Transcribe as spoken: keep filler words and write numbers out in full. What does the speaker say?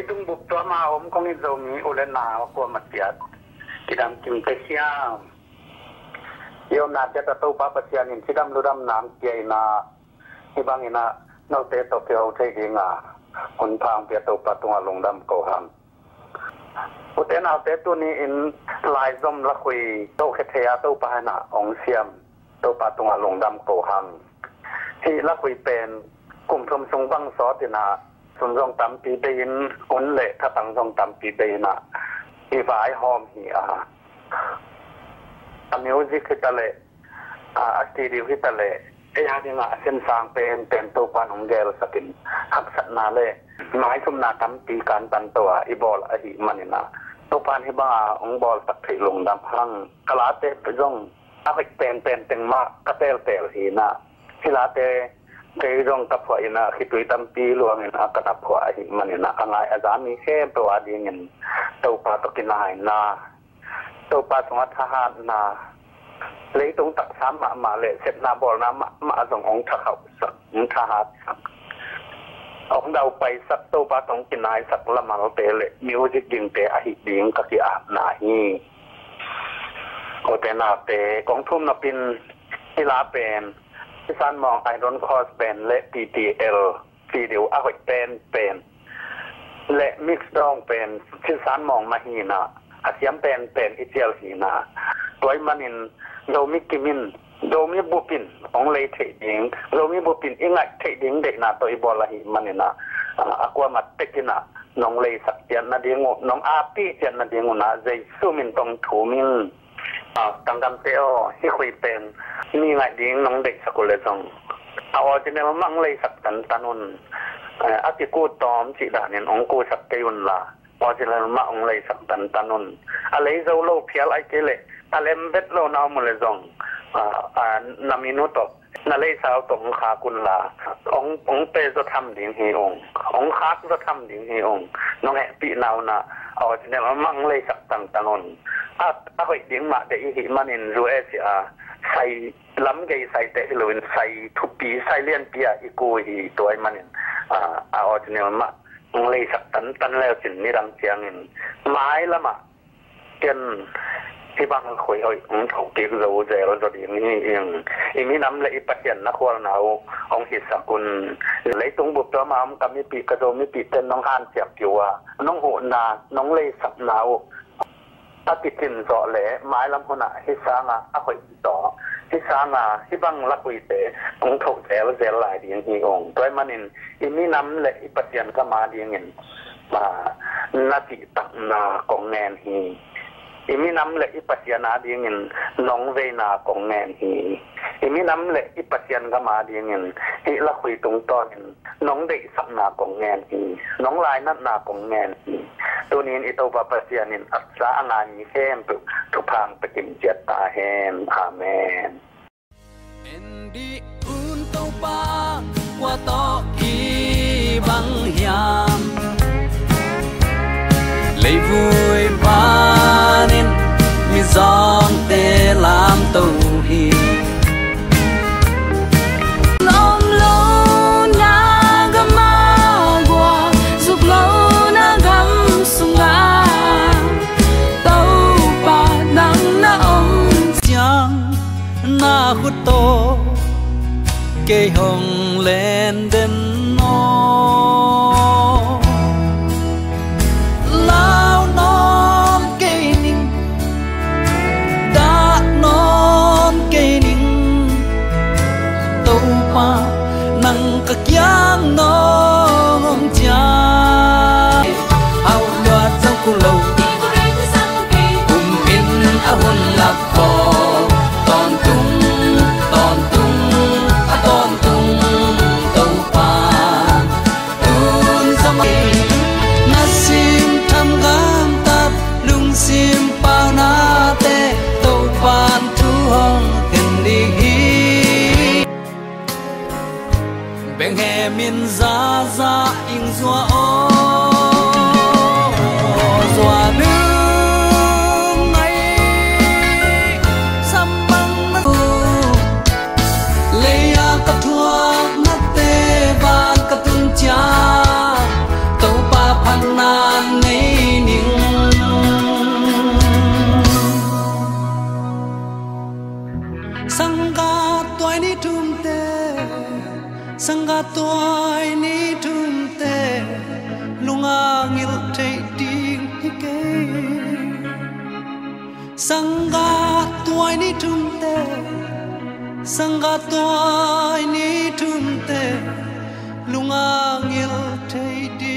Leitung bup tuam a om kong it Zomi u le nau kuamah ciat, kidam kim ka hiam? I omna ciat ah Topa Pasian in cidam ludam nang pia in ah, hih bangin ah note tawh kiho thei ding a hun pha hong pia Topa tungah lungdam ko hang. Ute naute, tuni in laizom lakhui tohkhia thei a Topa in ah hong siam Topa tungah lungdam ko hang. Hih lakhui pen kum thum sung bang sawt in ah, sun zong tampi bei in, un le thatang zong tampi bei in ah i vaihawm hi a, a music hi ta leh, a, a studio hi ta leh, ei a dingah a sinsang pen pen Topa in hong gelsak in, haksatna le maithumna tampi kantan to a i bawl ahih manin ah, Topa in hih banga hong bawlsak theih lungdam hang. Ka late zong a hoih penpen teng mah ka teltel hi in ah, hih late kei zong ka phuah in ah, khitui tampi luang in ah ka na phuah ahih manin ah, a ngai a za mi khempeuh a dingin Topa tawh kinaina, Topa sungah thahatna, leitung taksa mahmah le sepna bawlna mahmah zong hong thakhauhsak, hong thahatsak, hong daupaisak, Topa tawh hong kinaisak lamalte le music gingte ahih ding ka ki-apna hi. Ute naute, kong thum nop in, hih la pen Sisan Mawng Iron Cross Band le T T L C D a hoih penpen le mix dawng pen Sisan Mawng mah hi in ah, a siam penpen i cial hi in ah, tua ahih manin Zomi kim in, Zomi bup in hong lei theih ding, Zomi bup in i ngaih theih ding deihna tawh i bawl ahih manin ah, a, a kuamah tek in ah nong leisak ciat nading uh, nong aapih ciat nading un ah Jesu min tawh thum ing. A, tangdamte aw, hih khui pen mi ngaih ding nong deihsak uh leh zong, a original mah hong leisak tantan un. Eh, a kikut tawm cih danin hong kutsak kei un la, original mah hong leisak tantan un. A lei zo lo phial ahih kei leh, a lem vet lo na om uh leh zong, a, a, na min uh tawh, na leisa uh tawh hong khak un la, hong, hong pe zaw tham ding hi ung, hong khak zaw tham ding hi ung. Nong hehpihna un ah, a original mah hong leisak tantan un. A, a hoih ding mah deih i hih manin U S A sai, lam gei saite hi loin sai thupi, sai lianpi ah i ku hi, tua ahih manin, a, a original mah hong leisak tantan le uh cin, nidang ciangin mailam ah ken hih bang khui hoih hong thokik zo zel zaw ding hi ing. I minam le i Pasian na khualna uh hong hisak un. Leitung bup tuam a om ka mipih, ka Zo mipihte in nong hanciam uh a, nong huhna, nong leisakna uh a kicin zawh leh mailam hun ah hih sangah a hoih tawh, hih sangah hih bang lakhuite hong thoh zelzel lai ding hi ung. Tua ahih manin i minam le i Pasian gam a dingin, a, na cihtakna kong ngen hi. I minam le i Pasian a dingin nong veina kong ngen hi. I minam le i Pasian gam a dingin hih lakhui tungtawnin nong deihsakna kong ngen hi, nong lainatna kong ngen hi. Tunin i Topa Pasian in a sa a ngai mi khempeuh thupha hong pia kim ciat ta hen. Amen. En dih un Topa, kua tawh kibang hiam? Leivui panin mizawngte lamto hi. Lawm lo na gam a gua, zuk lo na gam sungah, Topa nang na om ciang, na khut tawh kei hong len den aw. Lau nawn kei ning, dah nawn kei ning, Topa nang ka kiang nong om ciang. Hau luat zong ku lo, kum in a hun lak thaw, tawntung, tawntung, a tawntung Topa. Tun zong na sim tham gamtat, lungsim paunate Topa'n thu hong khen ding hi. Benghem in zaza ing zua aw, zua nung ai sambang na tu. Lei a ka thuak nate van ka tun ciang, Sangga tuai ni thumte, lunga ngilh theih ding hi kei. Sangga tuai ni thumte, sangga tuai ni thumte, lunga ngilh theih ding.